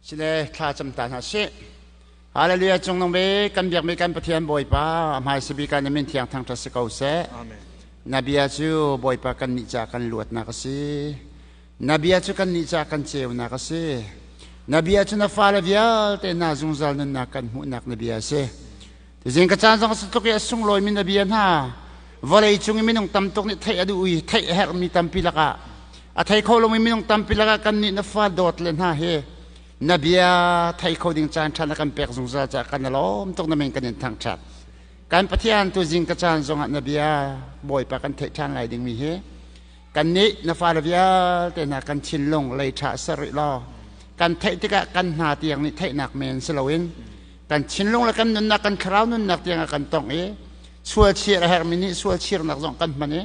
Sile thla cam ta hna sih. Hallelujah cung nung ve kan biakmi kan Pathian Bawipa hmai sabi kan min thiang thangthat si ko seh. Amen. Na bia cu Bawipa kan nih ca kan luatnak a si. Na bia cu kan nih ca kan ceunak a si. Na bia cu na fale vialte hna zungzal nunnak kan hmuhnak na bia a si. Tuzing ka caan zong tluk i a sunglawimi na bia hna vawlei cung i minung tam tuk nih theih a duh i theih a herhmi tampi lakah a thei kho lomi minung tampi lakah kan nih na fa dawt le hna hi na bia thei kho ding caan ṭha na kan pek zungzal caah kan i lawm tuk na min kan in thangṭhat. Kan Pathian tuzing ka caan zongah na bia Bawipa kan theih ṭhan lai dingmi hi kannih na fale vialte hna kan thinlung lei ṭha ser rih law kan theih tikah kan hna tiang nih theihnak men si loin kan thinlung le kan nunnak kan thlarau nunnak tiang a kan tongh i sual chir a herhmi nih sual chirnak zong kan hman i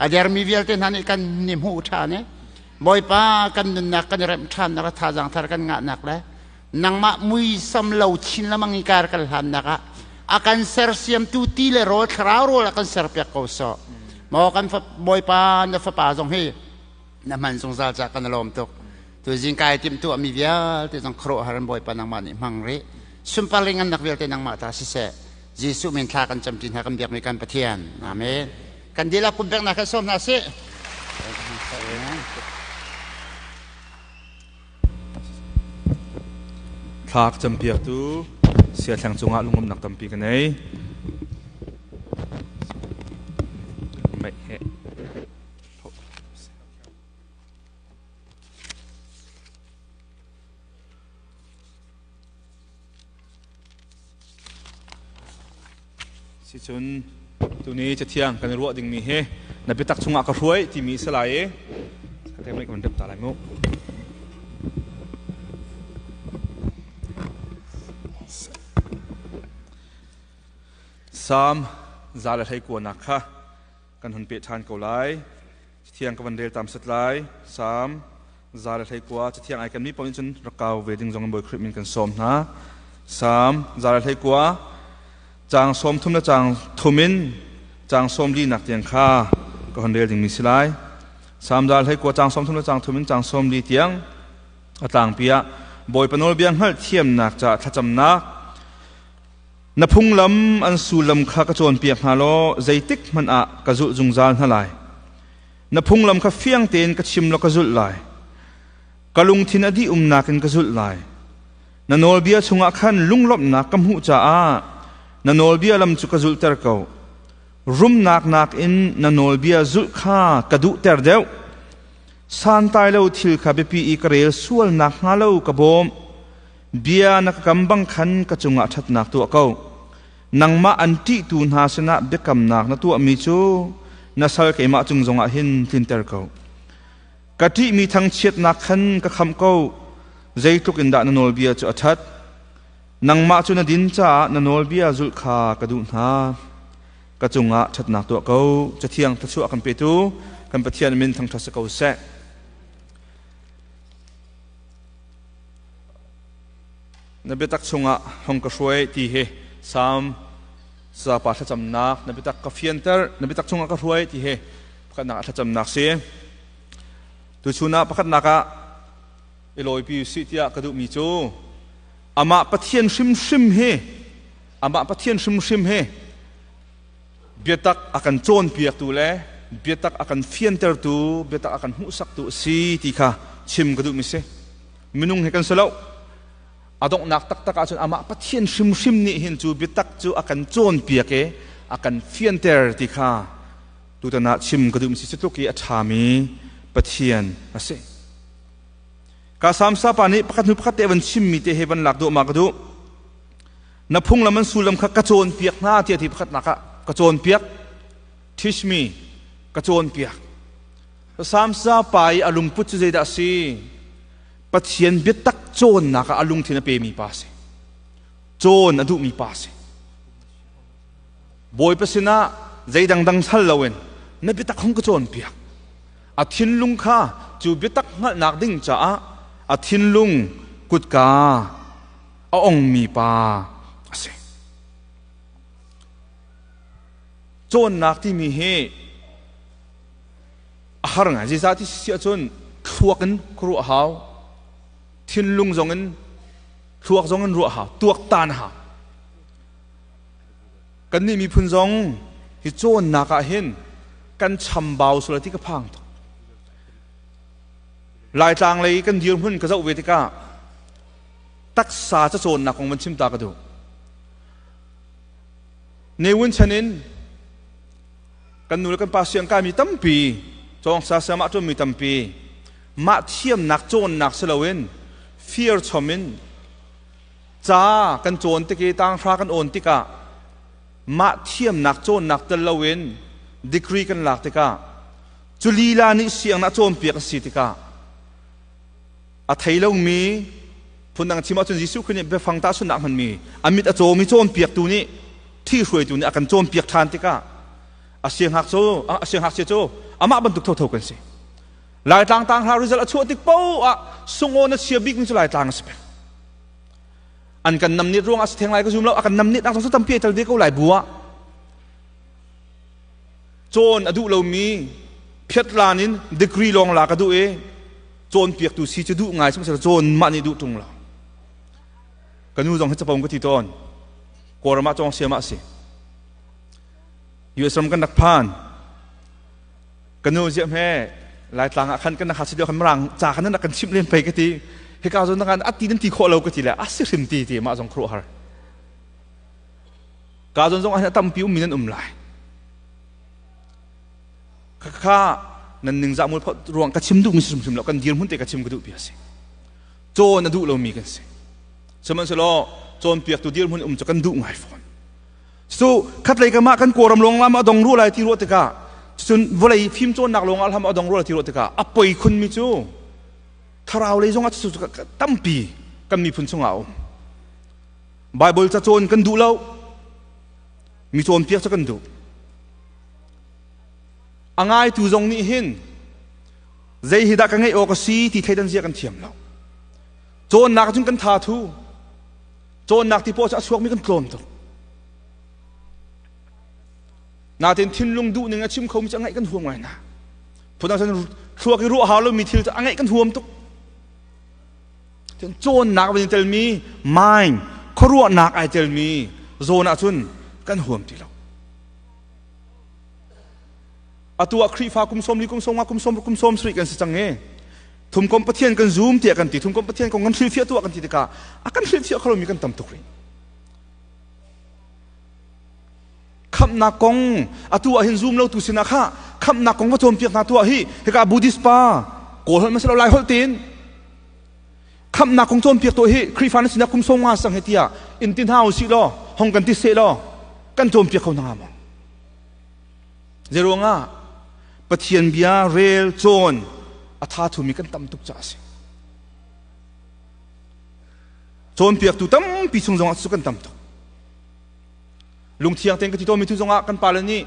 a dermi vialte hna nih kan ni hmuh ṭhan i Bawipa kan nunnak kan i remh ṭhannak le thazaang thar kan ngahnak le nangmah muisam lo chin lamang i kar kan hlannak ah a kan sersiamtu ti le rawl thlarau rawl a kan serpiak ko sawh maw kan Bawipa na fapa zong hi na hman zungzal ca kan lawm tuk tuzing kai tim tu mi vialte zong khuaruahhar in Bawipa nangmah nih hmang rih sunparling ngannak vialte nangmah ta siseh Jesuh min thla kan camṭi hna kan biakmi kan Pathian amen kan dihlak pumpeknak kha sawm hna sih. Thla ka campiaktu siathleng cungah lungumnak tampi ka nei. Sicun tuni cathiang kan i ruah dingmi hi na biatak chungah ka hruai timi si lai i ka kan rep ta lai mu. Salm 121 kha kan hun peh ṭhan ko lai. Cathiang ka van rel tam sat lai. Salm 121 cathiang ai kan mi paoh nih cun rak kau ve ding zong in Bawi Khrih min kan sawm hna. Salm 121 caang 30 le caang thum in caang 44 nak tiang kha ka hon rel dingmi si lai. Salm 121 caang 30 le caang thum in caang 44 tiang a tlangpi ah Bawipa nawlbia hngalhthiamnak caah thlacamnak Na phunglam an sullam kha ka cawnpiak hna law zeitik hmanh ah ka zulh zungzal hna lai. Na phunglam kha fiang tein ka chim law ka zulh lai. Ka lungthin a dih umnak in ka zulh lai. Na nawlbia chungah khan lunglawmhnak ka hmuh caah na nawlbia lam cu ka zulhter ko. Rumnak nakin na nawlbia zulh kha ka duhter deuh. Santai lo thil kha biapi i ka rel sual nakhnga lo ka bawm. Bia na ka kam bang khan ka cungah ṭhatnak tuah ko. Nangmah an ṭihtu hna sinah biakamnak na tuahmi cu na sal keimah cung zongah hin tlinter ko. Ka ṭihmi thangchiatnak khan ka khamh ko. Zeitluk in dah na nawlbia cu a ṭhat. Nangmah cu na din caah na nawlbia zulh kha ka duh hna. Ka cungah ṭhatnak tuah ko. Cathiang thluachuah kan petu kan Pathian min thangṭhat si ko seh. Na biatak chungah hong ka hruai ti hi Salm sapa thlacamnak na biatak ka fianter na biatak chungah ka hruai ti hi pakhatnak ah thlacamnak si. Tuchun ah pakhatnak ah i lawipi usih tiah ka duhmi cu amah Pathian hrimhrim hi amah Pathian hrimhrim hi biatak a kan cawnpiaktu le biatak a kan fiantertu biatak a kan hmuhsaktu a si ti kha chim ka duhmi si. Minung he kan si lo. A donghnak taktak ahcun amah Pathian hrimhrim nih hin cu biatak cu a kan cawnpiak i a kan fianter ti kha tutan ah chim ka duhmi si. Cu tluk i a ṭhami Pathian a si. Ka samsa pa nih pakhat hnu pakhat te van chimmi te he van lak duahmah ka duh. Na phunglam an sullam kha ka cawnpiak hna tiah ti pakhatnak ah ka cawnpiak. Teach me, ka cawnpiak. Samsa pa i a lungput cu zeidah a si? Pathian biatak cawnnak ah a lungthin a pemi pa a si. Cawn a duhmi pa a si. Bawipa sinah zeidang dang sal loin na biatak hung ka cawnpiak. A thinlung kha cu biatak hngalhnak ding caah a thinlung kutka a ongmi pa a si. Cawnnak timi hi a har ngai. Zeicah ti si ahcun thluak in khuaruah a hau, thinlung zong in Thluak zong in ruah hau, tuaktan hau. Kannih miphun zong hi cawnnak ah hin kan chambau sual ti ka phang tuk. Laitlang lei kan dirhmun ka zoh ve tikah taksa cacawnnak kong van chim ta ka duh. Ne Win chan in kan nu le kan pa siang kaimi tampi cawngsa siamah ṭuanmi tampi mah thiamnak cawnnak si loin fir chom in ca kan cawn tik i tanghra kan awn tikah mah thiamnak cawnnak tel loin degree kan lak tikah cu lila nih siangnak cawnpiak a si tikah a thei lomi phundang chim ahcun Jesuh Khrih nih biafang tahchunhnak hmanmi a mit a cawmi cawnpiaktu nih ṭhihruaitu nih a kan cawnpiak ṭhan tikah a sianghak cu a sianghakchia cu amah bantuk thotho kan si. Laitlang tanghra result a chuah tik paoh ah sungaw na chia bikmi cu Laitlang a si peng. An kan namnit ruang ah si theng lai ka zum lo, a kan namnit nak zong cu tampi ai tel ve ko lai bu ah. Cawn a duh lomi phiatlan in degree lawng lak a duh i cawnpiaktu si cu duh ngai sihmanhsehlaw cawn mah nih duh ṭung lo. Ka nu zong hi capong ka ti tawn. Kawlram ah cawng siam ah a si. US ram kan rak phan. Ka nu ziah hme Laitlang ah khan kan rak si khan mirang ca khan nan rak kan chimh len pei ka ti. Hika zawn kan ati nan ti khawh lo ka ti le a si hrim ti ti mah zong khuaruah har. Ka zawn zong ah tampi ummi nan um lai. Khakha nan ningzah mul ruang ka chim duhmi si hrimhrim lo kan dirhmun te ka chim ka duh pi a si. Cawn a duh lomi kan si. Sihmanhsehlaw cawnpiaktu dirhmun um cu kan duh ngai fawn. Cu khatlei kam ah kan Kawlram lawng lam a dong rua lai ti ruah tikah cun vawlei fim cawnnak lawng ah hlam a dong rua lai ti ruah tikah a poi khunmi cu thlarau lei zong ah cu tampi kan miphun chungah a um. Bible ca cawn kan duh lo. Mi cawnpiak cu kan duh. A ngaitu zong nih hin zei hi dah ka ngeih awk a si ti thleidan zia kan thiam lo. Cawnnak cun kan tha thu. Cawnnak ti paw cu a chuakmi kan tlawm tuk. Natin thinlung duh ning a chim khomi cu a ngaih kan huam ngai hna. Phundang cun thluak i ruah hau lomi thil cu a ngaih kan huam tuk. Cawnnak van i telmi mind khuaruahnak ai telmi zawn ahcun kan huam ti lo. Atu ah Khrihfa kum 40 kum 50 kum 60 kum 70 kan si cang i thumkom Pathian kan zum tiah kan ti thumkom Pathian kong kan hrilhfiah tuah kan ti tikah a kan hrilhfiah kho lomi kan tam tuk rih. Khamhnak kong atu ah hin zum lo tu sinah kha khamhnak kong va cawnpiak hna tuah hi hika Buddhist pa Kawl holh masalo Lai holh tein khamhnak kong cawnpiak tuah hi Khrihfa na sinak kum 50 sang he tiah in ti hna usih law hong kan ti seh law kan cawnpiak kho hna maw? Zeiruangah Pathian bia rel cawn a tha thumi kan tam tuk caah a si. Cawnpiaktu tampi chung zongah cu kan tam tuk. Lungthiang tein ka ti tawnmi tu zongah kan pale nih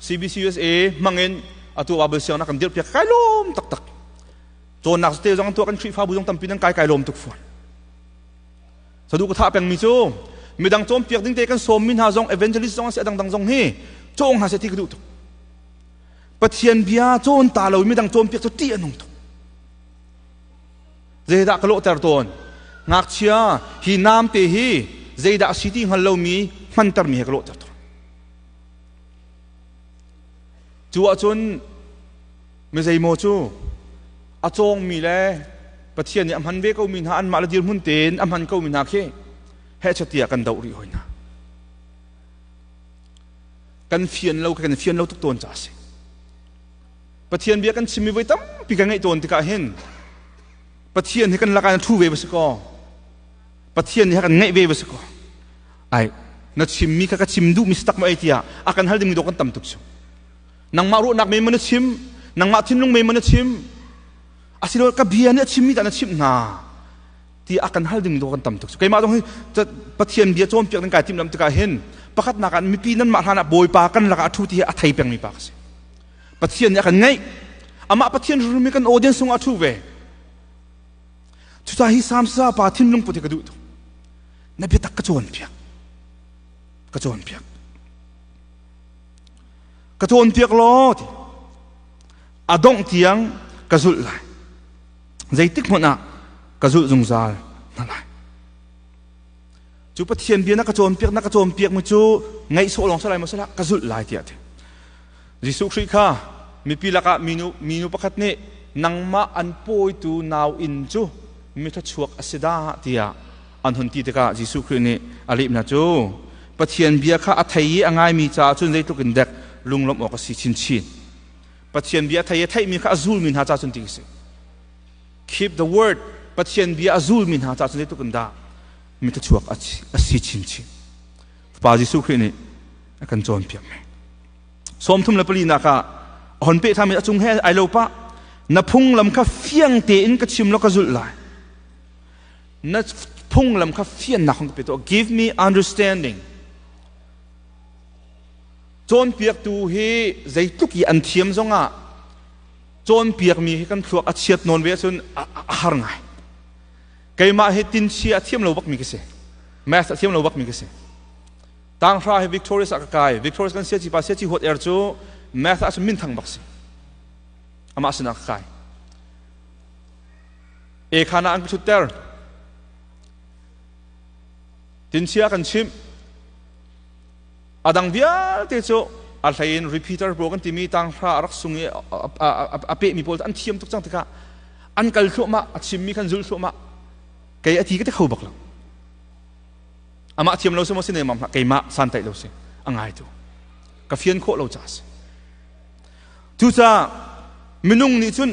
CBCUSA hmangin atu Bible siangnak kan dirhpiak kai lawm taktak. Cawnnak te zong tuah kan Khrihfabu zong tampi nan kai kai lawm tuk fawn. Sadu ka thah pengmi cu midang cawnpiak ding te kan sawmmi hna zong evangelist zong a si a dangdang zong hi cawng hna seh ti ka duh tuk. Pathian bia cawn ta lo midang cawnpiak cu ṭih a nung tuk. Zeidah ka lawhter tawn? Ngakchia hi namte hi zeidah a si ti hngal lomi hmantermi he ka lawhter tawn. Cu ahcun mi zeimaw cu a cawngmi le Pathian nih a hman ve komi hna anmah le dirhmun tein a hman komi hna khi hehchat kan doh rih hoi hna. Kan fian lo kan fian lo tuk tawn ca a si. Pathian bia kan chimmi voi tampi kan ngaih tawn tikah hin Pathian hi kan lakah na thu ve va si kaw Pathian nih kan ngaih ve va si kaw ai na chimmi kha ka chim duhmi si tak ma ei tiah a kan hal dingmi dawh kan tam tuk cu nangmah ruahnak men ma na chim nangmah thinlung men ma na chim asilo ka bia nih a chimmi dah na chimh hna ti a kan hal ding dawh kan tam tuk cu keimah zong hi Pathian bia cawnpiak ding kai tim lam tikah hin pakhatnak ah mipi nan mah hlan ah Bawipa kan lakah a thu ti hi a thei pengmi pa ka si Pathian nih a kan ngaih. Amah Pathian rurumi kan audience sungah a ṭhu ve. Cucaah hi Samsa pa thinlung put hi ka duh tuk. Na biatak ka cawnpiak. Ka cawnpiak. Ka cawnpiak law ti. A dongh tiang ka zulh lai. Zeitik hmanh ah ka zulh zungzal hna lai. Cu Pathian bia na ka cawnpiak na ka cawnpiak mi cu ngaih sawh lawng salai maw salah ka zulh lai tiah ti. Jesuh Khrih kha mipi lakah minu minu pakhat nih nangmah an pawitu nau inn cu mithluachuak a si dah tiah an hun ti tikah Jesuh Khrih nih a leh hna cu Pathian bia kha a thei i a ngaimi caah cun zeitluk in dek lunglawmh awk a si chinchin. Pathian bia a thei i a theihmi kha a zulmi hna caah cun ti a si. Keep the word Pathian bia a zulmi hna caah cun zeitluk in dah mithluachuak a si chinchin. Fapa Jesuh Khrih nih a kan cawnpiak mi. 34 nak ah hon peh ṭhan mi a cung he ai lo pah na phunglam kha fiang tein ka chim law ka zulh lai na phunglam kha fiannak hong ka pe tuah give me understanding cawnpiaktu hi zeitluk i an thiam zongah cawnpiakmi hi kan thluak a chiat nawn ve ahcun a har ngai keimah hi tinchia a thiam lo bakmi ka si math a thiam lo bakmi ka si Tanghra hi Victorious ah ka kai. Victorious kan siaci pa siaci huat er cu math ah cun minthang bak si. Amah sinah ka kai. E khan ah an ka thutter. Tinchia kan chimh. A dang vialte cu a hlei in repeater pawl kan timi tanghra a rak sung i a pehmi pawl an thiam tuk cang tikah an kal thluahmah a chimmi khan zul thluahmah kei a ti ka ti kho bak lo. Amah thiam lo si maw si nemam hlah keimah santaih lo si a ngai tu ka fian khawh lo ca si cucaah minung nih cun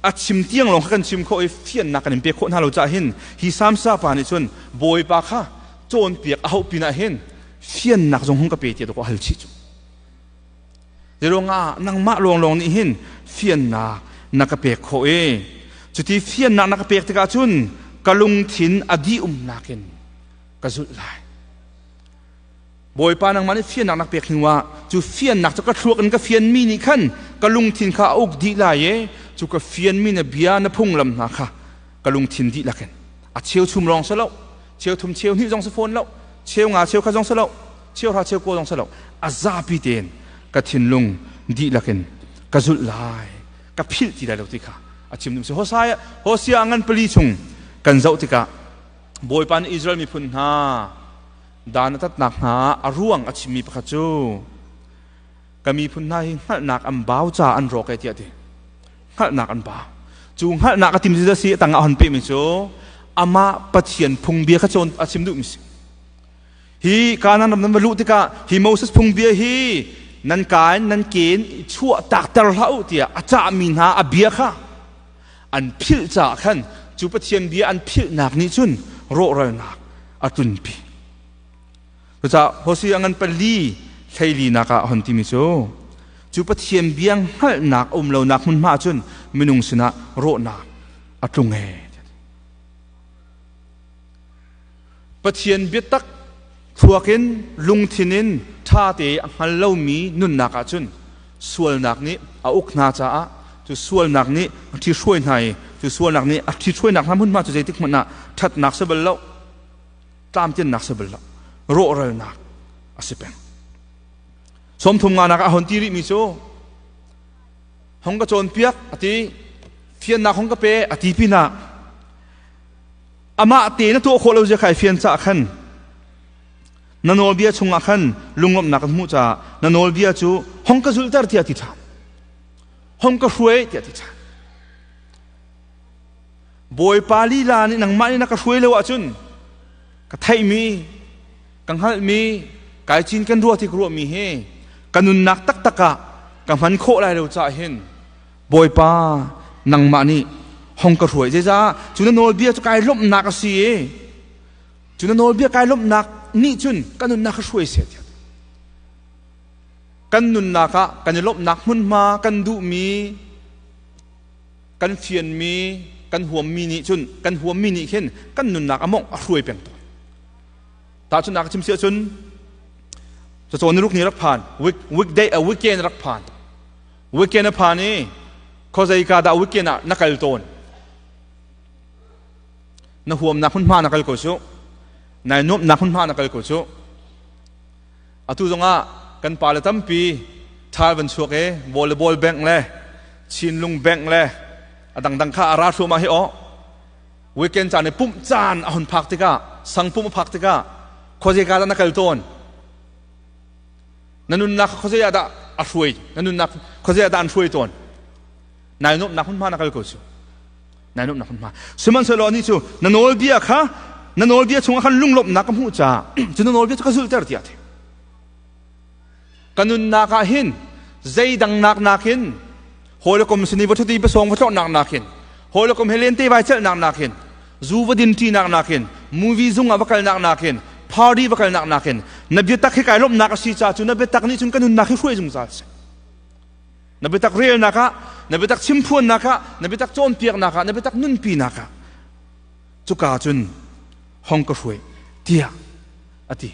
a chim tiang lawng kha kan chim khawh i fiannak kan in pek khawh hna lo caah hin hi samsa pa nih cun bawipa kha cawnpiak a hauh pinah hin fiannak zong hung ka pe tiah dawh hal chih cu Zeiruangah nangmah lawnglawng nih hin fiannak na ka pek khawh i cuti fiannak na ka pek tikah cun ka lungthin a dih umnak in ka zulh lai. Bawipa nangmah nih fiannak na ka pek hnuah cu fiannak cu ka thluak in ka fianmi nih khan ka lungthin kha a uk dih lai i cu ka fianmi na bia na phunglam hna kha ka lungthin dihlak in a cheu chum lawng si lo cheu thum cheu hnih zong si fawn lo cheu nga cheu khat zong si lo cheuhra cheukua zong si lo a zapi tein ka thinlung dihlak in ka zulh lai ka philh ti lai lo ti kha a chim dum si Hosea Hosea ngan pali chung kan zoh tikah Bawipa nih Israel miphun hna dan a tatnak hna a ruang a chimmi pakhat cu ka miphun hna hi hngalhnak an bau ca an rawk e tiah ti hngalhnak an bau cu hngalhnak a tim si a tangah hon pehmi cu amah Pathian phungbia kha cawn a chim duhmi si Hi Kanaan ram nan va luh tikah hi Moses phungbia hi nan ka in nan ke in chuah takter hlah u tiah a cahmi hna a bia kha an philh caah khan cu Pathian bia an philhnak nih cun rawhralnak a tlunpi. Cucaah Hosea ngan pali hleilinak ah a hon timi cu cu Pathian bia hngalhnak a um lonak hmunhma ah cun minung sinah rawhnak a tlung ee. Pathian biatak thluak in lungthin in ṭhate a hngal lomi nunnak ahcun sualnak nih a uk hna caah cu sualnak nih a ṭhihruai hna i cu sualnak nih a ṭhihruainak hna hmunhma cu zeitik hmanh ah ṭhatnak si bal lo, tlamtlinnak si bal lo, rawhralnak a si peng. 30 nganak ah a hon ti rihmi cu hong ka cawnpiak a ti, fiannak hong ka pe a ti pinah Amah te na tuah khawh lo zia kha i fian caah khan na nawlbia chungah khan lunglawmhnak kan hmuh caah na nawlbia cu hong ka zulhter tiah ti ṭhan hong ka hruai tiah ti ṭhan Bawipa lila nih nangmah nih na ka hruai lo ahcun ka theihmi ka hngalhmi kai cin kan ruah ti ka ruahmi hi ka nunnak taktak ah ka hman khawh lai lo caah hin Bawipa nangmah nih hong ka hruai zeicah cu na nawlbia cu kai lawmhnak a si i cu na nawlbia kai lawmhnak nih cun ka nunnak ka hruai seh tiah kan nunnak ah kan i lawmhnak hmunhma kan duhmi kan fianmi kan huammi nih cun kan huammi nih khin kan nunnak a mawngh a hruai peng tawn tahchunhnak chim si ahcun cacawn ni ruk ni rak phan week weekday a weekend rak phan Weekend a phan i khuazei ka dah weekend ah na kal tawn? Na huamnak hmunhma na kal ko cu. Nai nuamhnak hmunhma na kal ko cu. Atu zongah kan pale tampi ṭhal van chuak i volleyball bank le Chinlung bank le a dangdang kha a ra thluahmah hi aw. Weekend caan i pumh caan a hun phak tikah, sang pumh a phak tikah. Khuazei ka dah na kal tawn? Na nunnak khuazei ah dah a hruai? Na nunnak khuazei ah dah an hruai tawn? Nai nuamhnak hmunhma na kal ko cu. Nai nuamhnak hmunhma. Sihmanhsehlaw anih cu na nawlbia kha na nawlbia chungah khan lunglawmhnak ka hmuh caah cu na nawlbia cu ka zulhter tiah a ti. Ka nunnak ah hin zeidang nak nakin hawikom sin i va ṭhut i pasawng va tlawhnak nakin hawikom he lente vai celhnak nakin zu va din ṭinak nakin movie zung ah va kalnak nakin party va kalnak nakin na biatak hi kai lawmhnak a si caah cu na biatak nih cun ka nunnak hi hruai zungzal seh. Na biatak relnak ah, na biatak chimphuannak ah, na biatak cawnpiaknak ah, na biatak nunpinak ah cuka cun hong ka hruai tiah a ti.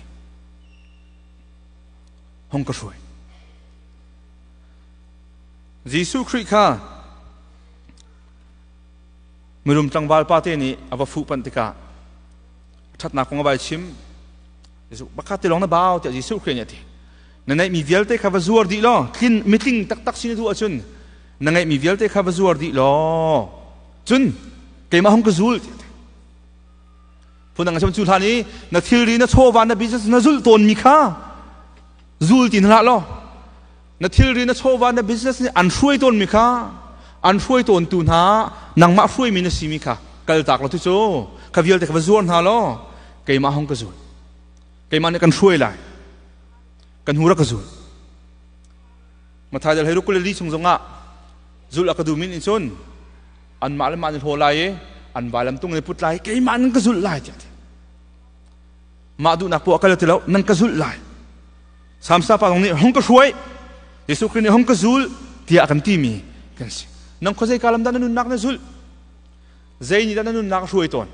Hong ka hruai. Jesuh Khrih kha mirum tlangval pa te nih a va fuh panh tikah ṭhatnak kong a vai chim. Bakhat te lawng na bau tiah Jesuh Khrih nih a ti. Na ngeihmi vialte kha va zuar dih law tlin mitling taktak si na duh ahcun na ngeihmi vialte kha va zuar dih law cun keimah hong ka zul tiah a ti. Phundang a cu hlan i na thilri na chawva na business na zulh tawnmi kha zul ti hlah law na thilri na chawva na business nih an hruai tawnmi kha an hruai tawntu hna nangmah hruaimi na simi kha kaltak law cu kha vialte kha va zuar hna law keimah hong ka zul keimah nih kan hruai lai kan hnu rak ka zul Mathai dal hei kul li chung zongah zul a ka dumin in cun anmah le mah an hlaw lai i an vailam tung in put lai keimah nan ka zulh lai tiah ti mah duhnak poah kal ti lo nan ka zulh lai Samsa pa zong nih hong ka hruai Jesuh Khrih nih hong ka zul tiah kan timi kan si nang khuazei ka lam dah na nunnak na zulh zei nih dah na nunnak a hruai tawn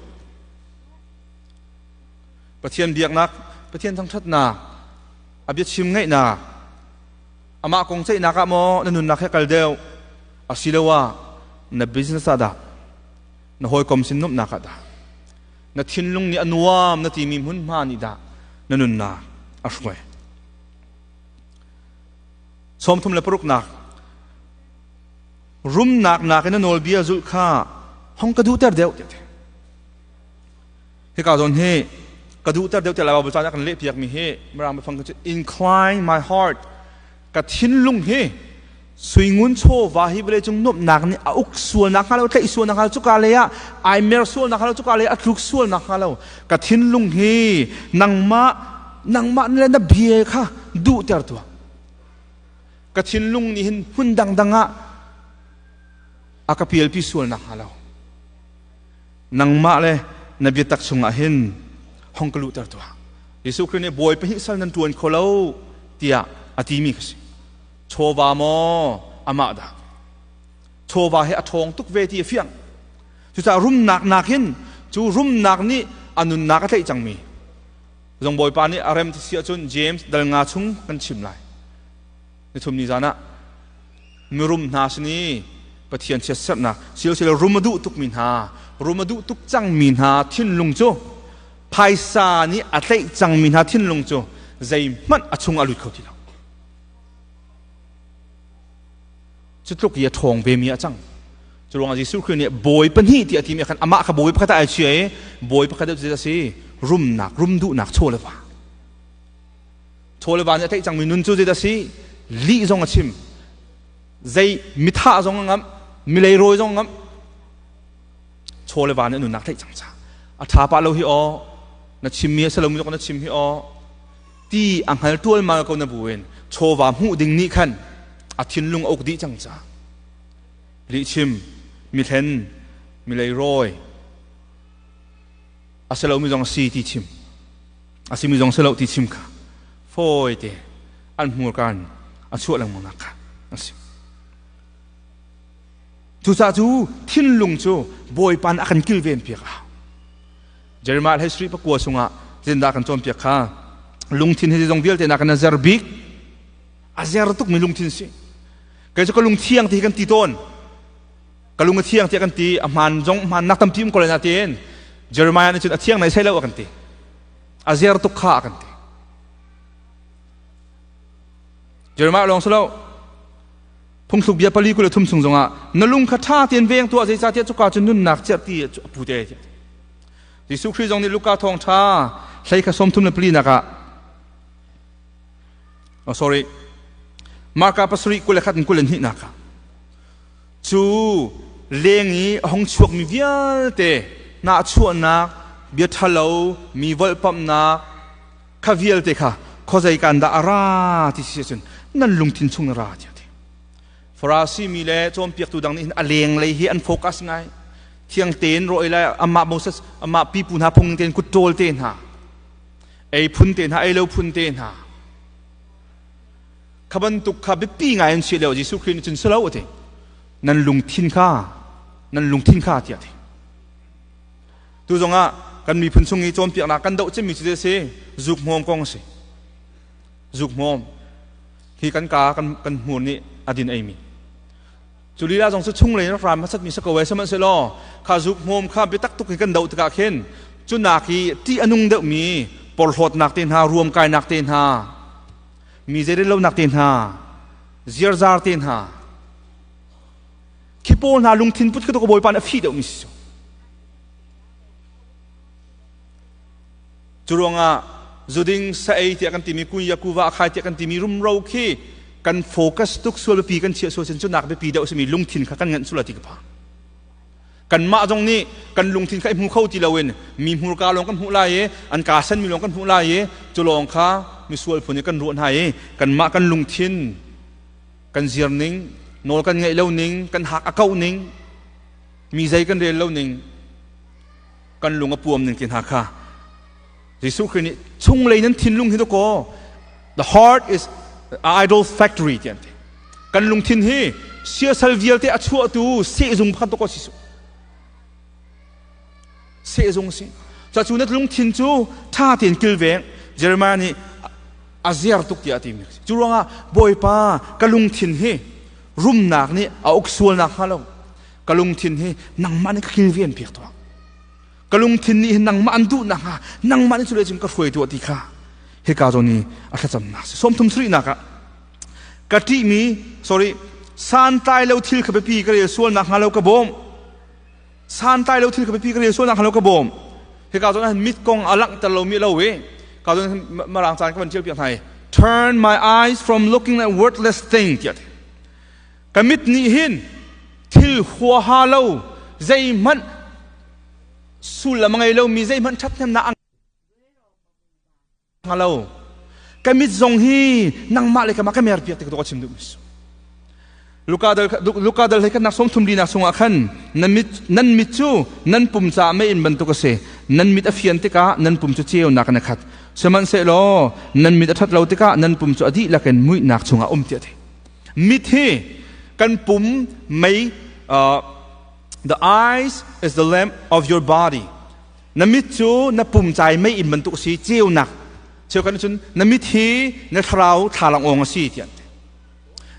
Pathian biaknak Pathian thangṭhatnak a biachim ngaihnak amah kong ceihnak ah maw na nunnak he kal deuh asiloah na business ah dah na hawikom sin nuamhnak ah dah na thinlung nih a nuam na timi hmunhma nih dah na nunnak a hruai 36nak rumnak nakin na nawlbia zulh kha hong ka duhter deuh tiah ti hika zawn hi ka duhter deuh tiah Bible ca kan leh piakmi hi Mirang biafang cu incline my heart ka thinlung hi suingun chawva hi vawlei cung nuamhnak nih a uk sualnak hnga lo tlaih sualnak hnga lo cuka lei ah ai mer sualnak hnga lo cuka lei ah a tluk sualnak hnga lo ka thinlung hi nangmah nangmah le na bia kha duhter tuah ka thinlung nih hin hmun dangdang ah a ka pialpi sualnak hnga lo nangmah le na biatak chungah hin hong ka luhter tuah Jesuh Khrih nih bawi pahnih sal nan ṭuan kho lo tiah a timi kha si chawva maw amah dah chawva hi a ṭhawng tuk ve ti a fiang cucaah rumnak nakin cu rumnak nih a nunnak a tlaih cangmi zong bawipa nih a rem ti si ahcun James dal nga chung kan chim lai nithum ni zan ah mirum hna sin i Pathian chiatserhnak silosilo rum a duh tukmi hna rum a duh tuk cangmi hna thinlung cu phaisa nih a tlaih cangmi hna thinlung cu zeihmanh a chung a lut kho ti lo cu tluk i a ṭhawng vemi a cang cu ruangah Jesuh Khrih nih bawi pahnih ti a timi khan amah kha bawi pakhat ah ai chia i bawi pakhat cu a si rumnak rum duhnak chaw le va chaw le va nih a tlaih cangmi nun cu zeidah a si lih zong a chim zei mithah zong a ngamh milei rawi zong a ngamh chaw le va nih a nunnak tlaih cang ca a ṭha pah lo hi aw na chimmi a si lomi zong na chim hi aw ti a hngal ṭualmal ko na buin chawva hmuh ding nih khan a thinlung a uk dih cang ca lihchim mihlen milei rawi a si lomi zong si ti chim a simi zong si lo ti chim kha fawi te an hmurka in a chuah lengmang nak kha a si cucaah cu thinlung cu Bawipa nih a kan kilven piak a hau Jeremiah hlei sarih pakua chungah zindah kan cawnpiak kha lungthin hi zong vialte nak in a zer bik a zer tukmi lungthin si kei cu ka lung thiang ti hi kan ti tawn ka lung a thiang tiah kan ti a hmaan zong hmaan nak tampi um ko lai na tiin Jeremiah nih cun a thiang nai sai lo a kan ti a zer tuk kha a kan ti Jeremiah lawng si lo phungthluk bia pali kul le thum chung zongah na lung kha ṭha tein veng tuah zeicahtiah cuka cu nunnak cerhti a pu te Jesuh Khrih zong nih Luka thawngṭha Hlei kha 34 nak ah, oh sorry, Marka 7 21 in 22 nak ah, cu leng i a hung chuakmi vialte nahchuahnak, bia ṭhalo, mi volhpamhnak, kha vialte kha khuazei kan dah a ra ti si ahcun nan lungthin chung na ra tiah ti. Farasi mi le cawnpiaktu dang nih hin a lenglei hi an focus ngai. Thiang tein rawh lai amah Moses amah pipu hna phung tein kut ṭawl te hna, ei phun te hna, ei lo phun te hna. Kha bantuk kha biapi ngai an si lio Jesuh Khrih nih cun si lo a ti. Nan lungthin kha, nan lungthin kha tiah a ti. Tu zongah kan miphun chung i cawnpiaknak kan doh cemmi cu a si zuk hmawm kong a si. Zuk hmawm hi kan ka kan kan hmur nih a din eimi. Cu lila zong cu chunglei rak ram hmasat mi si ko ai sihmanhsehlaw kha zuk hmawm kha biatak tuk in kan doh tikah khin cu nak i ṭih a nung deuhmi porhlawtnak te hna, ruamkainak te hna, mi zeirellonak te hna, ziarzar te hna, khi pawl hna lungthin put khi ka Bawipa nih a fih deuhmi si cu. Cu ruangah zuding sa ei tiah kan timi kunya kuva akhai tiah kan timi rumro khi kan focus tuk sual biapi kan chiah sual sin cu nak biapi deuh simi lungthin kha kan nganh sula ti ka phang. Kanmah zong nih kan lungthin kha i hmu kho ti loin mi hmurka lawng kan hmuh lai i an kaa senmi lawng kan hmuh lai i cu lawng kha misual phun i kan ruah hna i kanmah kan lungthin kan zir ning, nawl kan ngaih lo ning, kan hak a kauh ning, mi zei kan rel lo ning, kan lung a puam ning ti hna kha Jesuh Khrih nih chunglei nan thinlung hi dakaw, the heart is idol factory ti an ti. Kan lungthin hi siasal vialte a chuahtu sehzung pakhat dakaw si su. Sehzung si. Ca cu na lungthin cu ṭha tein kilveng. Jeremiah nih a ziar tuk tiah a timi. Cu ruangah Bawipa, ka lungthin hi rumnak nih a uk sualnak hnga lo, ka lungthin hi nangmah nih ka kilven piak tuah. Ka lungthin nih hin nangmah an duh nakhnga nangmah nih cu le cun ka hruai tuah ti kha hika zawn i a thlacamnak si. 37nak ah ka ṭihmi, sorry, santlai lo thil kha biapi ka rel sual nakhnga lo ka bawm. Santlai lo thil kha biapi ka rel sual nakhnga lo ka bawm. Hika zawn ah mit kong a langhter lomi lo i ka zawn marang caan ka van ṭial piak hna i turn my eyes from looking at worthless thing tiah ti. Ka mit nih hin thil huaha lo, zeihmanh sullam a ngei lomi, zeihmanh ṭhathnemnak a hnga lo, ka mit zong hi nangmah le kamah ka mer piak ti ka chim duh mis. Luka dal hlei khatnak 34nak chungah khan nan mit, nan mit cu nan pum caah meiinn bantuk a si, nan mit a fian tikah nan pum cu ceunak in a khat, sihmanhsehlaw nan mit a ṭhat lo tikah nan pum cu a dihlak in muihnak chungah um tiah a ti. Mit hi kan pum mei, the eyes is the lamp of your body. Na mit cu na pum cai mei inn bantuk a si, ceunak cheu kan cun na mit hi na thlarau thlalangawng a si tiah.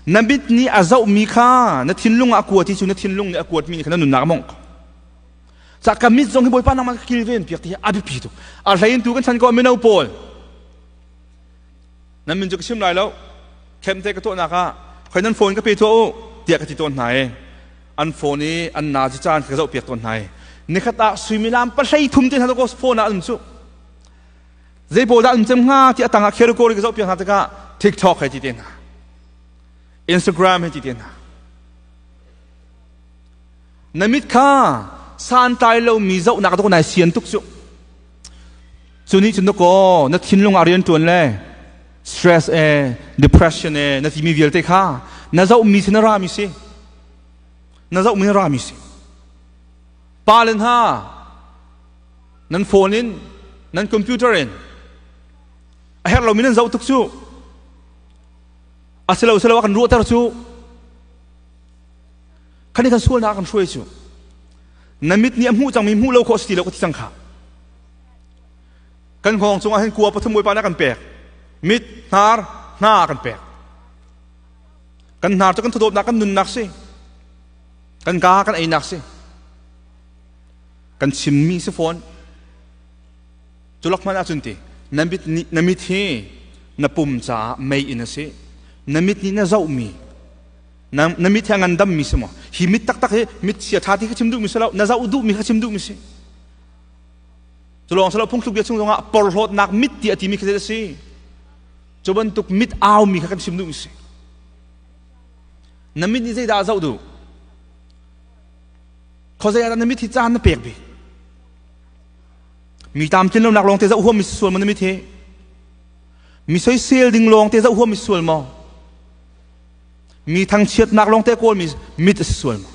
Na mit nih a zohmi kha na thinlung ah a kuat i cu na thinlung nih a kuatmi nih kha na nunnak a mawngh. Ca ka mit zong hi Bawipa nangmah ka kilven piak ti hi a biapi tuk. A hlein tu kan chan ko mino pawl, nan min cu ka chim lai lo, khem te ka tuahnak ah khoi nan phone ka pe tuah u tiah ka ti tawn hna i an phone i an na cu caan ka zoh piak tawn hna i nikhat ah suimilam 33 te hna ko phone ah an cu zei pawl dah an cem hnga ti a tangah category ka zoh piak hna tikah TikTok hei ti te hna, Instagram hei ti te hna. Na mit kha santlai lomi zohnak dok nai sian tuk cu. Cu nih cun dakaw na thinlung ah rian ṭuan le stress e, depression e na timi vialte kha na zohmi si, na rami si, na zohmi na rami si. Pa le hna, nan phone in, nan computer in a herh lomi nan zoh tuk cu. A si lo, si lo a kan ruahter cu. Khani kan sualnak kan hruai cu. Na mit nih a hmuh cangmi hmuh lo khawh si ti lo ka ti cang kha. Kan hngawng cungah hin kua pathum Bawipa nih a kan pek. Mit, hnar, hna a kan pek. Kan hnar cu kan thawdawtnak, kan nunnak si. Kan kaa kan einak si. Kan chimmi si fawn. Cu lak hmanh ahcun ti na mit nih, na mit hi na pum caah mei in a si. Na mit nih na zohmi, na mit hi a ngandammi si maw? Hi mit taktak hi mit chia ṭha ti kha chim duhmi si lo, na zoh duhmi kha chim duhmi si. Cu lawng silo phungthluk bia chung zongah porhlawtnak mit ti a timi khi a si. Cu bantuk mit aumi kha kan chim duh si. Na mit nih zeidah a zoh duh? Khuazei ah dah na mit hi caan na pek bik? Mi tlamtlin lonak lawng te zoh huam mi sual maw na mit hi? Mi soisel ding lawng te zoh huam mi sual maw? Mi thangchiatnak lawng te kawl mi mit a si sual maw?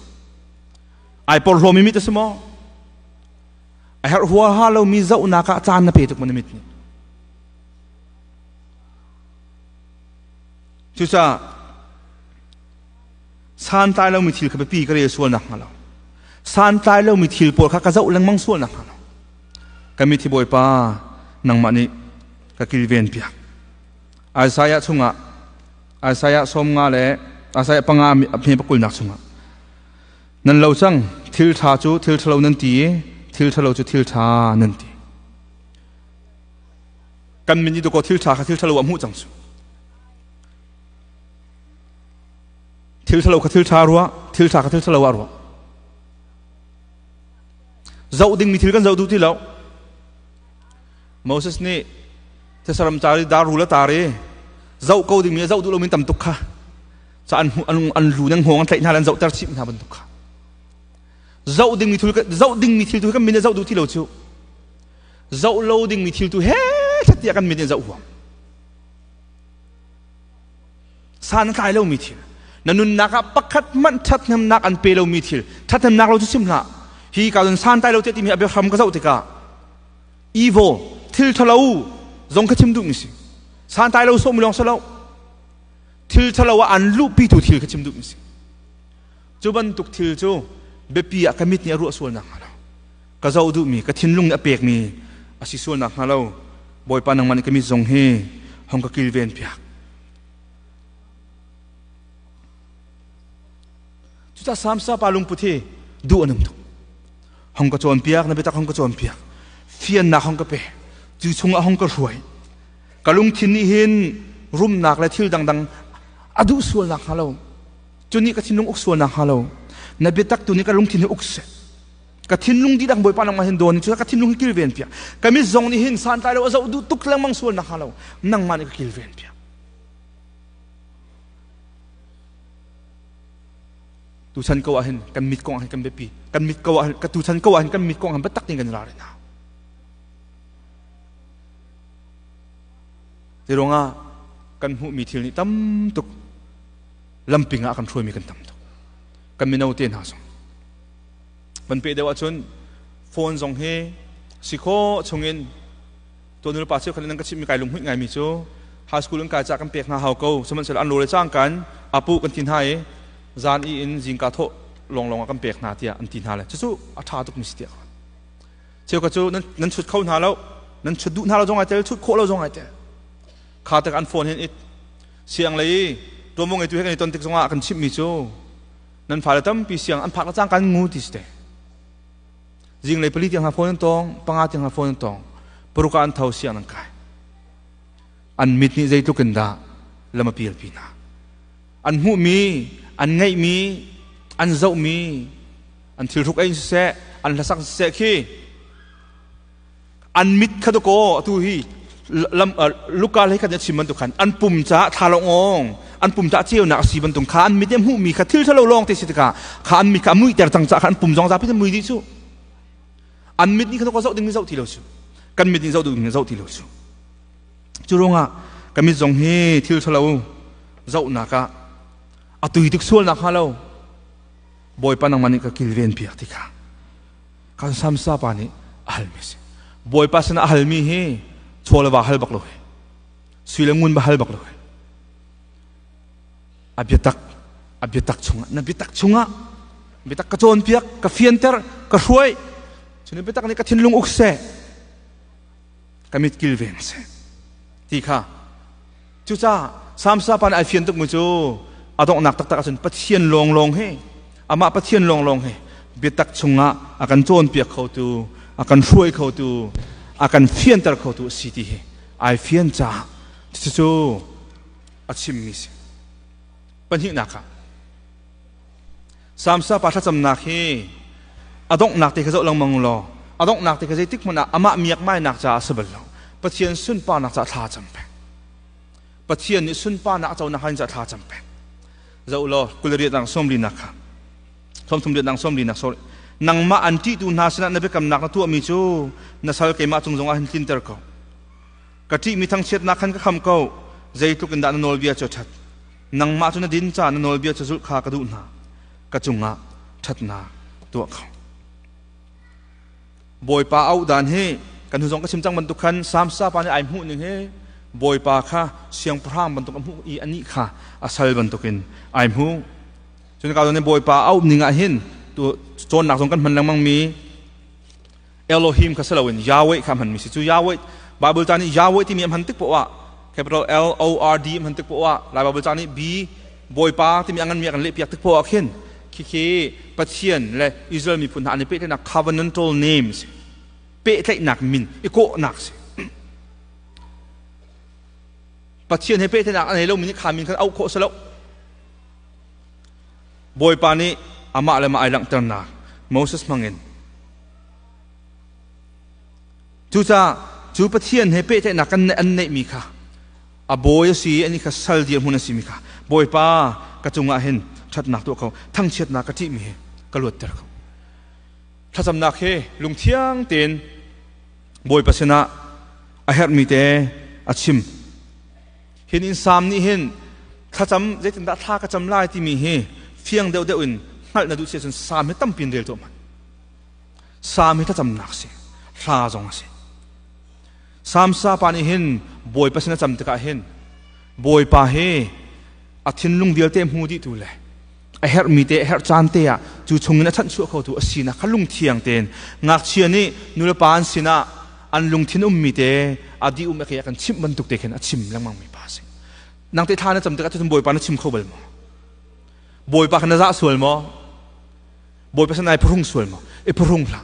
Ai porhlaw mi mit a si maw? A herh huaha lomi zohnak ah caan na pe tuk maw na mit nih? Cucaah santlai lomi thil kha biapi ka rel sual nakhnga lo, santlai lomi thil pawl kha ka zoh lengmang sual nakhnga lo, ka mithi Bawipa nangmah nih ka kilven piak. Isaiah chungah Isaiah 50 le Isaiah 5 a 20 nak chungah nan lo cang, thil ṭha cu thil ṭhalo nan ti i thil ṭhalo cu thil ṭha nan ti. Kan min nih dakaw thil ṭha kha thil ṭhalo ah hmuh cang cu. Thil ṭhalo kha thil ṭha ruah, thil ṭha kha thil ṭhalo ah ruah. Zoh dingmi thil kan zoh duh ti lo. Moses nih thesaram car i dar rul a tar i zoh ko dingmi a zoh duh lomi tam tuk kha ca an an lu nan hngawng an tlaih hna le an zohter chih hna bantuk kha zoh dingmi thil zoh dingmi thil tu kan min zoh duh ti lo cu zoh lo dingmi thil tu he tiah kan min in zoh huam san a tlai lomi thil na nunnak ah pakhat hmanh ṭhathnemnak an pe lomi thil ṭhathnemnak lo cu chim hlah hi ka cun san tlai lo tiah timi a biahram ka zoh tikah evil thil ṭhalo zong kha chim duhmi si san tlai lo sawhmi lawng si lo thil ṭhalo ah an luhpitu thil kha chim duhmi si cu bantuk thil cu biapi ah ka mit nih a ruah sual nak hnga lo ka zoh duhmi ka thinlung nih a pekmi a si sual nak hnga lo Bawipa nangmah nih ka mit zong hi hong ka kilven piak. Cucaah Samsa pa lungput hi duh a nung tuk. Hong ka cawnpiak, na biatak hong ka cawnpiak. Fiannak hong ka pe. Cu chungah hong ka hruai. Ka lungthin nih hin rumnak le thil dangdang a duh sual nak hnga lo. Cu nih ka thinlung uk sual nak hnga lo. Na biatak tu nih ka lungthin hi uk seh. Ka thinlung dihlak Bawipa nangmah hin dawn cu ka thinlung hi kilven piak. Ka mit zong nih hin santlai lo a zoh duh tuk lengmang sual nak hnga lo nangmah nih ka kilven piak. Tuchan ko ah hin kan mit kong ah hin kan biapi. Kan mit ko ah hin ka tuchan ko ah hin kan mit kong ah hin biatak tein kan i ralrin hau. Ti ruangah kan hmuhmi thil nih tam tuk lamping ah kan hruaimi kan tam tuk. Kan mino te hna zong van peh deuh ahcun phone zong hi si khawh chungin tuanul pa cheukhat nan ka chimhmi kai lunghmuih ngaimi cu high school in kai ca kan pek hna hau ko sihmanhsehlaw an lore cang kan apu kan ti hna i zan i in zingka thawh lawnglawng ah kan pek hna tiah an ti hna le cucu a ṭha tuk mi si tiah cheukhat cu nan chut kho hna lo nan chut duh hna lo zong ai tel chut khawh lo zong ai tel kha tak an phone hin it siang lei tuanvo ngeitu he kan i ton tik zongah kan chimhmi cu nan fale tampi siang an phak le cangka an ngu ti si te zinglei 4 tiang hna phone an tawng 5 tiang hna phone an tawng 6 ah an tho siang an kai an mit nih zeitluk in dah lam a pial pi hna an hmuhmi an ngeihmi an zohmi an thil hruk ein siseh an hlasak siseh khi an mit kha dakaw atu hi lam luka lei khan a chim bantuk khan an pum caah thlalawngawng an pum caah ceunak a si bantuk kha an mit i hmuhmi kha thil ṭhalo lawng te si tikah kha an mit kha a muihter cang caah kha an pum zong zapi te mui dih cu an mit nih kha dakaw zoh ding zoh ti lo cu kan mit nih zoh ding zoh ti lo cu cu ruangah kan mit zong hi thil ṭhalo zohnak ah a tui tuk sual nak hnga lo Bawipa nangmah nih ka kilven piak ti kha kan samsa pa nih a halmi a si. Bawipa sinah a halmi hi chaw le va hal bak lo hi. Sui le ngun ba hal bak lo hi. A biatak, a biatak chungah, na biatak chungah biatak ka cawnpiak, ka fianter, ka hruai. Cun biatak nih ka thinlung uk seh, ka mit kilveng seh. Ti kha. Cucaah Samsa pa nih ai fian tukmi cu a donghnak taktak ahcun Pathian lawnglawng hi amah Pathian lawnglawng hi biatak chungah a kan cawnpiak khotu, a kan hruai khotu, a kan fianter khotu a si ti hi ai fian caah cucu a chimmi si. Pahnihnak ah Samsa pa thlacamnak hi a donghnak te kha zoh lengmang law A donghnak te kha zeitik hmanh ah amah miakmainak caah a si bal lo. Pathian sunparnak caah thla a cam peng. Pathian nih sunparnak a conak in caah thla a cam peng. Zoh law 28 nang 40 nak kha. 38 nang 40 nak sorry. Nangmah an ṭihtu hna sinah na biakamnak na tuahmi cu na sal keimah cung zongah hin tlinter ko. Ka ṭihmi thangchiatnak khan ka kham ko. Zeitluk in dah na nawlbia cu a ṭhat. Nangmah cu na din caah na nawlbia cu zulh kha ka duh hna. Ka cungah ṭhatnak tuah kho. Bawipa auh dan hi kan hnu zong ka chim cang bantuk khan Samsa pa nih ai hmuh ning hi Bawipa kha siangpahrang bantuk a hmuh i anih kha a sal bantukin ai hmu. Cun ka nih Bawipa auh ning ah hin tu cawnnak zong kan hman lengmang mi Elohim kha si loin Yahweh kha hmanmi si. Cu Yahweh Bible ca nih Yahweh timi a hman tik poah ah capital L O R D hman tik poah ah Lai Bible ca nih B Bawipa timi a nganmi a kan lehpiak tik poah ah khin khikhi Pathian le Israel miphun hna an i pehtlaihnak covenantal names pehtlaihnak min i kawhnak si. Pathian he pehtlaihnak a nei lomi nih kha min khan auh khawh si lo. Bawipa nih amah le mah ai langhternak Moses hmangin cucaah cu Pathian he pehtlaihnak kan an neihmi kha a bawi a si i ani kha sal dirhmun a simi kha Bawipa ka cungah hin ṭhatnak tuah ko thangchiatnak ka ṭihmi hi ka luatter ko. Thlacamnak hi lungthiang tein Bawipa sinah a herhmi te a chim. Hin in Salm nih hin thlacam zeitindah thla ka cam lai timi hi fiang deuhdeuh in hngalh na duh si ahcun Salm hi tampi in rel tuah hmanh. Salm hi thlacamnak a si, hla zong a si. Salm sa pa nih hin Bawipa sin a cam tikah hin Bawipa hi a thinlung vialte hmu dihtu le a herhmi te a herh caan te ah cu chungin a chanhchuah khotu a sinak kha lungthiang tein ngakchia nih nulepa an sinah an lungthin ummi te a dih um a kan chimh bantuk te khin a chim lengmang mi pa a si. Nang te thla na cam tikah cutin Bawipa na chim kho bal maw? Bawipa kha na zah sual maw? Bawipa sin ai phuhrung sual maw? I phuhrung hlah.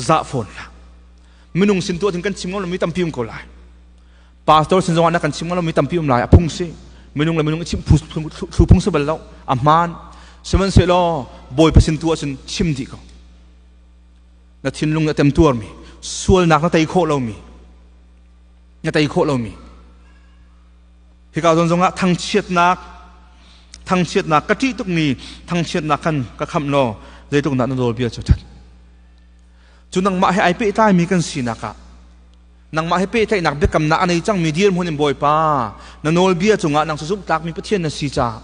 Zah fawn hlah. Minung sin tuah kan chim ngam lomi tampi um ko lai. Pastor sin zongah na kan chim ngam lomi tampi um lai. A phung si. Minung le minung i chimh thlu phung si bal lo. A hmaan. Sihmanhsehlaw Bawipa sin tu ahcun chim dih ko. Na thinlung na temtuarmi, sualnak na tei khawh lomi, na tei khawh lomi. Hika zawn zongah thangchiatnak thangchiatnak ka ṭih tukmi thangchiatnak khan ka khamh law zeitluk dah na nawlbia cu ṭhat. Cu nangmah he ai pehtlaimi kan sinak ah nangmah he pehtlaihnak biakamnak a nei cangmi dirhmun in Bawipa na nawlbia cungah nang cu zumhtlakmi Pathian na si caah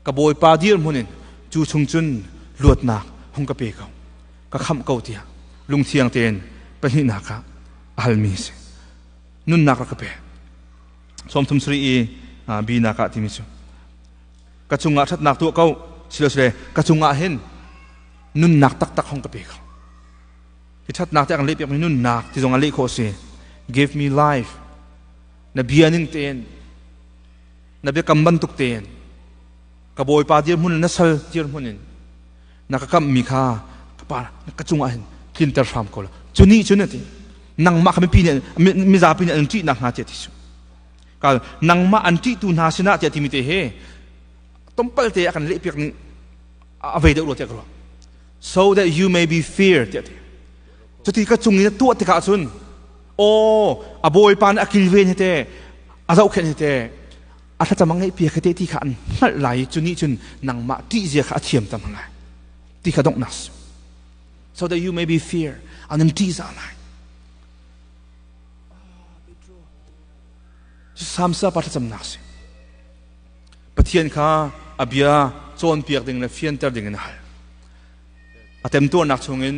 ka Bawipa dirhmun in cu chung cun luatnak hung ka pe ko ka khamh ko tiah lungthiang tein pahnihnak ah a halmi a si. Nunnak rak ka pe. 37 i binak ah timi cu ka cungah ṭhatnak tuah ko silosile ka cungah hin nunnak taktak hong ka pe ko. Hi ṭhatnak te an leh piakmi nunnak ti zong a leh khawh a si. Give me life. Na bia ning tein na biakam bantuk tein ka bawipa dirhmun na sal dirhmun in na ka kamhmi kha ka pa ka cungah hin tlinter hram ko la. Cu nih cun a ti nangmah kha mipi nih mizapi nih an ṭihnak hnga tiah ti su. Kal nangmah an ṭihtu hna sinah tiah timi te he tompal te a kan lehpiak ning a vei deuh rua tiah ka ruah. So that you may be feared tiah ti. Cuti ka cung in a tuah tikah cun aw a bawipa nih a kilven hi te a zohkhenh hi te a thlacam a ngeih piak hi te ti kha an hngalh lai i cu nih cun nangmah ṭih zia kha a thiam tam lai ti kha donghnak so that you may be fear an in ṭihzah lai. Samsa pa thlacamnak si. Pathian kha a bia cawnpiak ding le fianter ding in a hal. A temtuarnak chungin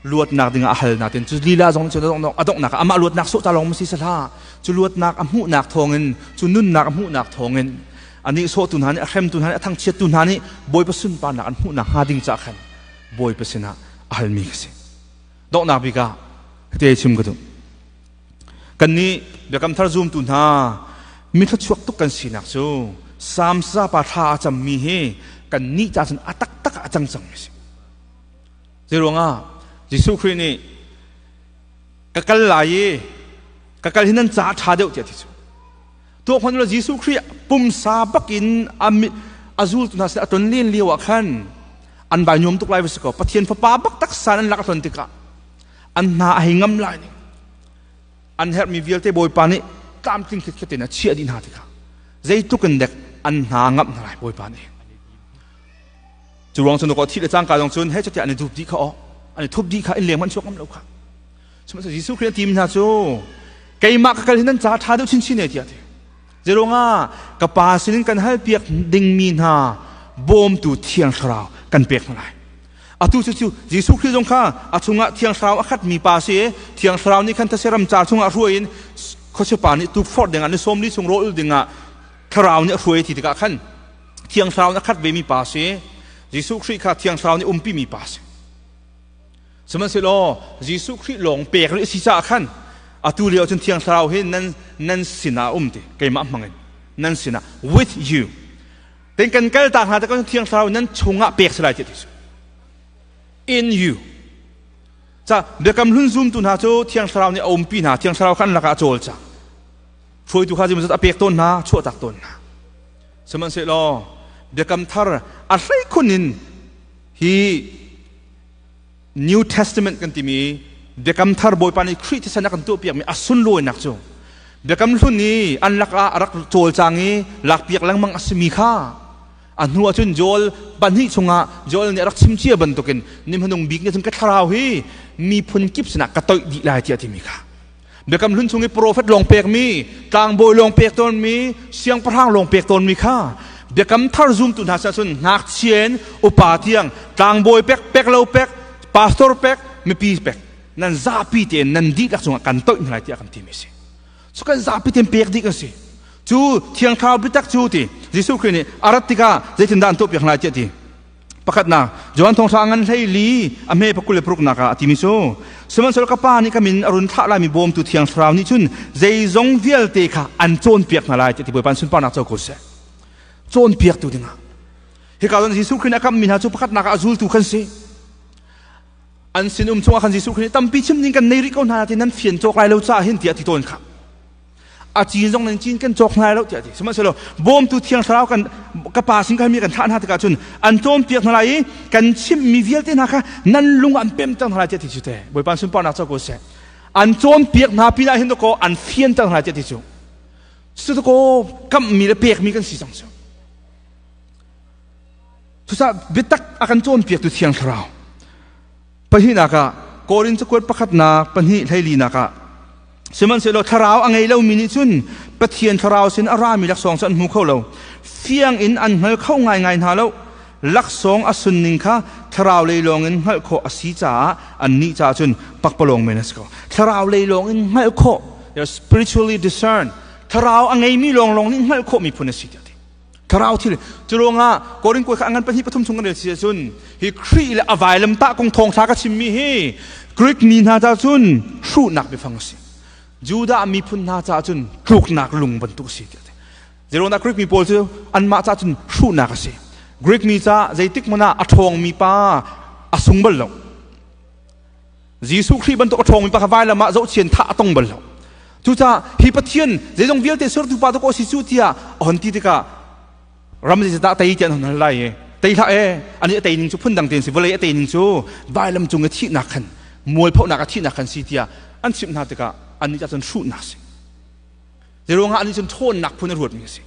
luatnak ding ah a hal natin cu lila zong cu a donghnak ah amah luatnak sawh ta lawng si sahla cu luatnak a hmuhnak thawngin cu nunnak a hmuhnak thawngin anih sawhtu hna nih a hremtu hna nih a thangchiattu hna nih Bawipa sunparnak an hmuhnak hnga ding caah khan Bawipa sinah a halmi ka si. Donghnak bik ah te chim ka duh. Kannih Biakam Thar zumtu hna mi thluachuak tuk kan sinak cu Psalm pa thla a cammi hi kannih ca cun a taktak ah a cang cangmi a si. Zeiruangah Jesuh Khrih nih ka kal lai i ka kal hi nan caah ṭha deuh tiah a ti cu. Tuah khon Jesuh Khrih pumsa bakin a zultu hna sin a ton len lio ah khan an vai nuam tuk lai va si kaw Pathian fapa bak taksa an lak a ton tikah. An hna a hei ngam lai ning. An herhmi vialte Bawipa nih tlamtling khitkhet in a chiah dih hna tikah zeitluk in dek an hna ngamh hna lai Bawipa nih. Cu ruang cun thi le cangka zong cun he cuti an i dup dih kha aw an i thup dih kha inn leng hmanh chuak ngam lo kha. Sihmanhsehlaw Jesuh Khrih a tim hna cu keimah ka kal hi nan ca ṭha deuh chinchin e tiah a ti. Zeiruangah ka pa sinin kan halpiak dingmi hna bawmtu Thiang Thlarau kan pek hna lai. Atu cu cu Jesuh Khrih zong kha a chungah Thiang Thlarau a khatmi pa si i Thiang Thlarau nih khan thase ram car chungah hruai in khuachia nih tukforh dingah ni 40 chung rawl ul dingah Thlarau nih a hruai ti tikah khan Thiang Thlarau nih a khat vemi pa si. Jesuh Khrih kha Thiang Thlarau nih umpimi pa si. Sihmanhsehlaw Jesuh Khrih lawng pek rih si caah khan atu lio cun Thiang Thlarau hi nan nan sinah a um ti keimah hmangin nan sinah, with you. Ten kan kal tak hna te kan Thiang Thlarau nan chungah pek si lai ti ti in you. Ca biakam hlun zumtu hna cu Thiang Thlarau nih a umpi hna. Thiang Thlarau khan lakah a cawl cang. Hruaitu kha zimzat a pek tawn hna, chuahtak tawn hna. Sihmanhsehlaw biakam thar a hleikhun in hi New Testament kan timi Biakam Thar Bawipa nih Khrih thisen a kan tuahpiakmi a sunlawinak cu Biakam Hlun i an lakah a rak cawlcang i lakpiak lengmang a simi kha a hnu ahcun Joel 2 chungah Joel nih a rak chim cia bantukin ni hmanung bik nih cun ka thlarau hi miphun kip sinah ka toih dih lai tiah a timi kha Biakam Hlun chung i profet lawng pekmi, tlangbawi lawng pek tawnmi, siangpahrang lawng pek tawnmi kha Biakam Thar zumtu hna sin cun ngakchia in upa tiang tlangbawi pek, pek lo pek, pastor pek, mipi pek, nan zapi tein nan dihlak cungah kan toih hna lai tiah kan timi a si. Cu kan zapi tein pek dih kan si. Cu Thiang Thlarau biatak cu ti Jesuh Khrih nih a rat tikah zeitindah an tuahpiak hna lai tiah ti. Pakhatnak, Johan Thawngṭha ngan 14 a hme 26 nak ah a timi cu, sihmanhsehlaw ka Pa nih ka min a run thlah laimi bawmtu Thiang Thlarau nih cun zeizong vialte kha an cawnpiak hna lai tiah ti. Bawipa sunparnak co ko seh. Cawnpiaktu dingah. Hika zawn Jesuh Khrih nih a kamhmi hna cu pakhatnak ah a zultu kan si. An sinum chungah khan Jesuh Khrih nih tampi chim ding kan nei rih ko hna ti nan fian cawk lai lo caah hin tiah ti tawn kha. A cin zong nan cin kan cawk hna lo tiah ti. Sihmanhsehlaw bawmtu Thiang Thlarau kan ka Pa sin kan mi kan thlah hna tikah cun an cawnpiak hna lai i kan chimhmi vialte hna kha nan lung an pemter hna lai tiah ti cu te. Bawipa sunparnak co ko seh. An cawnpiak hna pinah hin ko an fianter hna lai tiah ti cu. Cu ko kamhmi le pekmi kan si cang cu. Cucaah biatak a kan cawnpiaktu Thiang Thlarau. Pahnihnak ah Korin cakuat pakhatnak 2 hleilinak ah, sihmanhsehlaw thlarau a ngei lomi nih cun Pathian thlarau sin a rami laksawng cu an hmu kho lo. Fiang in an hngal kho ngaingai hna lo. Laksawng a sunning kha thlarau lei lawng in hngalh khawh a si caah annih caah cun pakpalawng men a si ko. Thlarau lei lawng in hngalh khawh, spiritually discern, thlarau a ngeimi lawnglawng nih hngalh khawh miphun a si tiah ti. Thlarau thil cu ruangah Korin kuai kha a ngan 2 3 chung kan rel si ahcun hi Khrih le a vailamtah kong thawngṭha ka chimmi hi Greek mi hna ca cun hruhnak biafang a si. Judah miphun hna caah cun tluknak lung bantuk a si tiah ti. Zeiruangah Greek mi pawl cu anmah caah cun hruhnak a si. Greek mi caah zeitik hmanh ah a ṭhawngmi pa a sung bal lo. Jesuh Khrih bantuk a ṭhawngmi pa kha vailam ah zohchian thah a tong bal lo. Cucaah hi Pathian zeizong vialte sertu pa dawkaw si cu tiah a hon ti tikah ram zeizatah tei tiah an hon hal lai i tei hlah e, ani a tei ning cu phundang tein si, vawlei a tei ning cu vailam cung i thihnak khan mualphonak a thihnak khan si tiah an chimh hna tikah annih cah cun hruhnak si. Zeiruangah annih cun ṭhawnnak phun a ruatmi a si.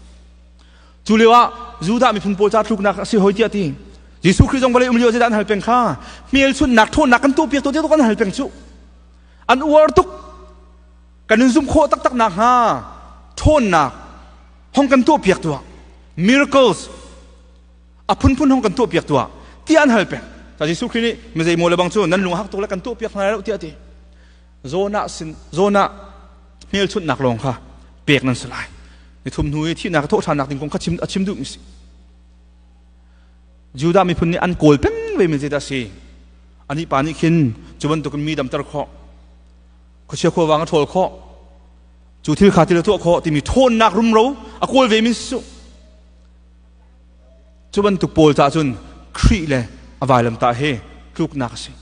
Cu lio ah Judah miphun pawl ca tluknak a si hoi tiah ti. Jesuh Khrih zong vawlei um lio zeidah an hal peng kha hmelchunhnak ṭhawnnak kan tuahpiak tuah tiah kan hal peng cu. An uar tuk. Kan in zumh khawh taktak nakhnga ṭhawnnak hong kan tuahpiak tuah. Miracles a phunphun hong kan tuahpiak tuah tiah an hal peng. Ta Jesuh Khrih nih mi zeimaw le bang cu nan lung a hak tuk le kan tuahpiak hna lai lo tiah a ti. Jonah sin Jonah hmelchunhnak lawng kha pek nan si lai. Ni thum hnu i thihnak thawhṭhannak ding kong kha chim a chim duhmi si. Judah miphun nih an kawl peng ve mi zeidah si? Anih pa nih khin cu bantukin mi damter khawh, khuachia khuavang a ṭhawl khawh, cu thil kha thil a tuah khawh timi ṭhawnnak rumro a kawl ve mi si. Cu bantuk pawl caah cun Khrih le a vailamtah he tluknak a si.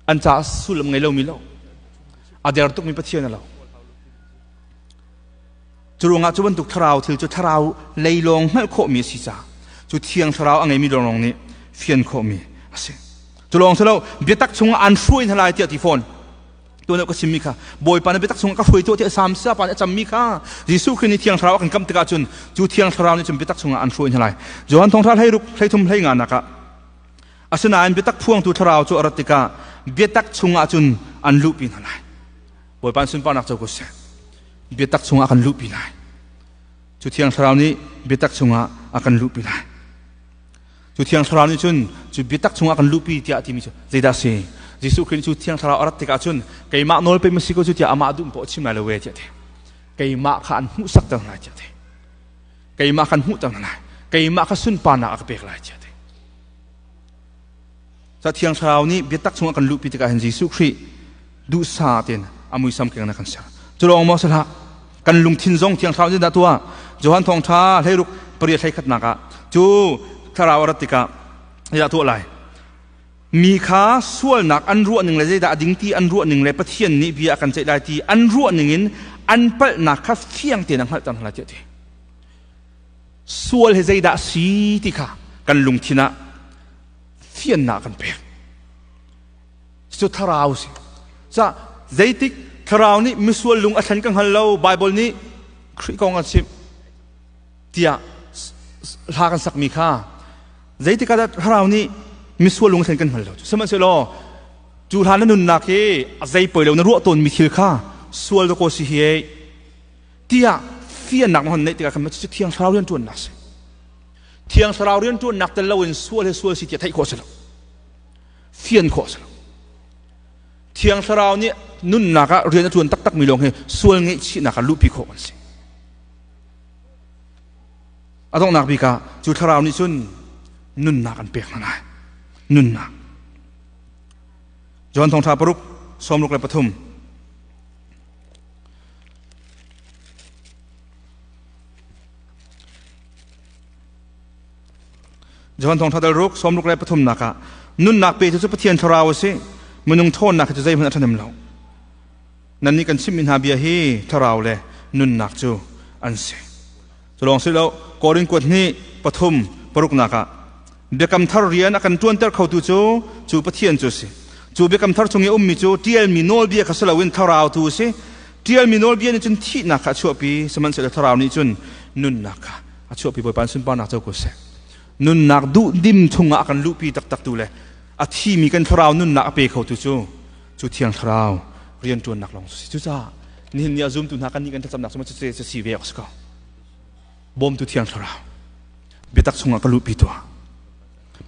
An caah sullam ngei lomi lo, a der tukmi Pathian a lo. Cu ruangah cu bantuk thlarau thil cu thlarau lei lawng hngalh khawhmi a si caah cu Thiang Thlarau a ngeimi lawnglawng nih fian khawhmi a si. Cu lawng si lo, biatak chungah an hruai hna lai tiah ti fawn. Tuan ka chimmi kha Bawipa na biatak chungah ka hruai tuah tiah Sam sa pa nih a cammi kha Jesuh Khrih nih Thiang Thlarau a kan kamh tikah cun cu Thiang Thlarau nih cun biatak chungah an hruai hna lai. Johan thawngṭha 16 33 hlei nga nak ah asinain biatak phuangtu Thlarau cu a rat tikah biatak chungah cun an luhpi hna lai. Bawipa sunparnak co ko seh. Biatak chungah kan luhpi lai. Cu Thiang Thlarau nih biatak chungah a kan luhpi lai. Cu Thiang Thlarau nih cun cu biatak chungah kan luhpi tiah a timi cu zeidah a si? Jesuh Khrih cu Thiang Thlarau a rat tikah cun keimah nawl pe ma si ko cu tiah amah duh poah chim lai lo ve tiah a ti. Keimah kha an hmuhsakter hna lai tiah a ti. Keimah kha an hmuhter hna lai. Keimah kha sunparnak a ka pek lai tiah a ti. Ca Thiang Thlarau nih biatak chungah kan luhpi tikah hin Jesuh Khrih duhsah tein a muisam keng na kan ser. Cu lawng maw si hlah. Kan lungthin zong Thiang Thlarau nih dah tuah. Johan thawngṭha 16 pariat hleikhatnak ah cu Thlarau a rat tikah zeidah tuah lai? Mi kha sualnak an ruah ning le zeidah a ding ti an ruah ning le Pathian nih bia a kan ceih lai ti an ruah ning in an palhnak kha fiang tein a hngalhter hna lai tiah a ti. Sual hi zeidah si ti kha kan lungthin ah fiannak kan pek. Cu thlarau si. Ca zeitik thlarau nih misual lung a thlen ka hngal lo Bible nih Khrih kong an chimh tiah hla kan sakmi kha zeitik ah thlarau nih misual lung a thlen kan hngal lo. Sihmanhsehlaw cu hla na nunnak hi a zei poi lo na ruah tawnmi thil kha sual dakaw si hi tiah fiannak na hon neih tikah khan cu thiang thlarau rian ṭuannak si. Thiang thlarau rian ṭuannak tel loin sual hi sual si tiah theih khawh si lo. Fian khawh si lo. Thiang thlarau nih nunnak ah rian a ṭuan taktakmi lawng hi sual ngeihchihnak ah luhpi khawh kan si. A donghnak bik ah cu thlarau nih cun nunnak an pek hna lai. Nunnak. John thawngṭha 6 63. Johan thawngṭha dal ruk 63 nak ah nunnak pe cu Pathian thlarau a si minung ṭhawnnak hi cu zeihmanh a ṭhahnem lo nannih kan chimhmi hna bia hi thlarau le nunnak cu an si cu lawng si lo Korin kuat hnih pathum paruknak ah biakam thar rian a kan ṭuanter khotu cu cu Pathian cu a si cu biakam thar chung i a ummi cu ṭialmi nawlbia kha si loin thlarau tu a si ṭialmi nawlbia nih cun thihnak kha a chuahpi sihmanhsehlaw thlarau nih cun nunnak kha a chuahpi Bawipa sunparnak co ko seh nunnak duhdim chungah a kan luhpi taktak tu le a thimi kan thlarau nunnak a pe khotu cu cu thiang thlarau rianṭuannak lawng si cucaah nihin ni a zumtu hna kan nih kan thlacamnak cu cu si ve awk si ko bawmtu thiang thlarau biatak chungah ka luhpi tuah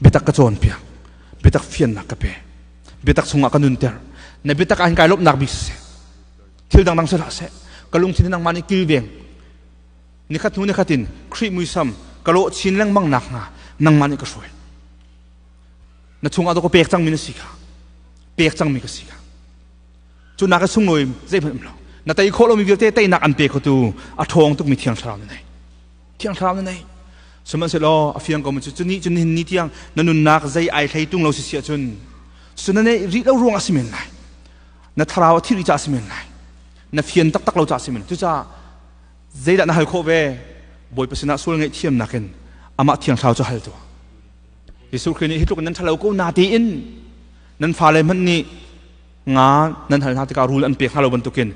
biatak ka cawnpiak biatak fiannak ka pe biatak chungah ka nunter na biatak ah hin kai lawmhnak bik siseh thil dangdang si hlah seh ka lungthin hi nangmah nih kilveng nikhat hnu nikhat in Khrih muisam ka lawh chin lengmang nak hnga nangmah nih ka hruai na chungah ka pek cangmi na si kha pek cangmi ka si kha cu nak sunglawi zeihmanh um lo na tei khawh lomi vialte teinak an pe khotu a ṭhawng tukmi thiang thlarau na nei thiang thlarau na nei sihmanhsehlaw a fiang ko mi cu cu ni cu nihin ni tiang na nunnak zei ai hlei tung lo si si ahcun cu na neih rih lo ruang a si men lai na thlarau a thih rih caah a si men lai na fian taktak lo caah a si men cucaah zeidah na hal khawh ve Bawipa sinah sual ngaihthiamnak in amah thiang thlarau cu hal tuah Jesuh Khrih nih hi tluk in nan ṭhalo ko na tiin nan fale hmanh nih nga nan hal hna tikah rul an pek hna lo bantukin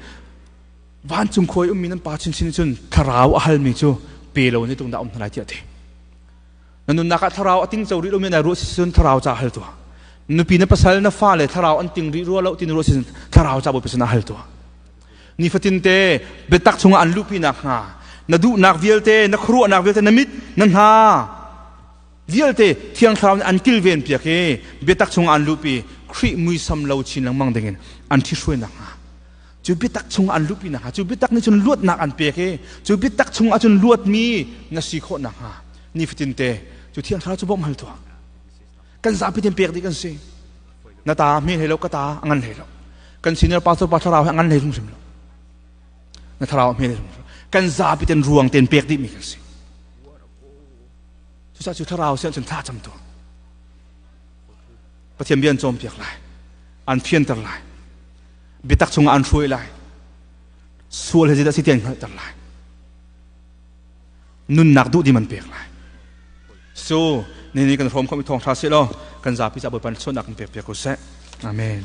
vancung khua i ummi nan pa chinchin cun thlarau a halmi cu pe lo ni tung dah um hna lai tiah ti na nunnak ah thlarau a ting co rih lomi nai ruah si cun thlarau ca hal tuah nupi na pasal na fale thlarau an ting rih rua lo ti na ruah si cun thlarau ca Bawipa sinah hal tuah nifatin te biatak chungah an luhpi nak hnga na duhnak vialte na khuaruahnak vialte na mit na hna vialte thiang thlarau nih an kilven piak i biatak chungah an luhpi Khrih muisam lo chin lengmang dingin an ṭhihruai nakhnga cu biatak chungah an luhpi nakhnga cu biatak nih cun luatnak an pek i cu biatak chungah cun luatmi na si khawh nakhnga nifatin te cu thiang thlarau cu bawmh hal tuah kan zapi ten pek dih kan si na ta hme hlei lo ka ta a ngan hlei lo kan senior pastor pa thlarau he a ngan hlei hrimhrim lo na thlarau a hme hlei hrimhrim kan zapi ten ruang ten pek dih mi kan si Cucaah cu thlarau sian cun thla cam tuah. Pathian bia an cawnpiak lai. An fianter lai. Biatak chungah an hruai lai. Sual he zeidah si ti an hngalhter lai. Nunnak duh dim an pek lai. So, ni kan hrawm khomi thawngṭha seh law kan zapi ca Bawipa nih sualnak kan pek piak ko seh. Amen.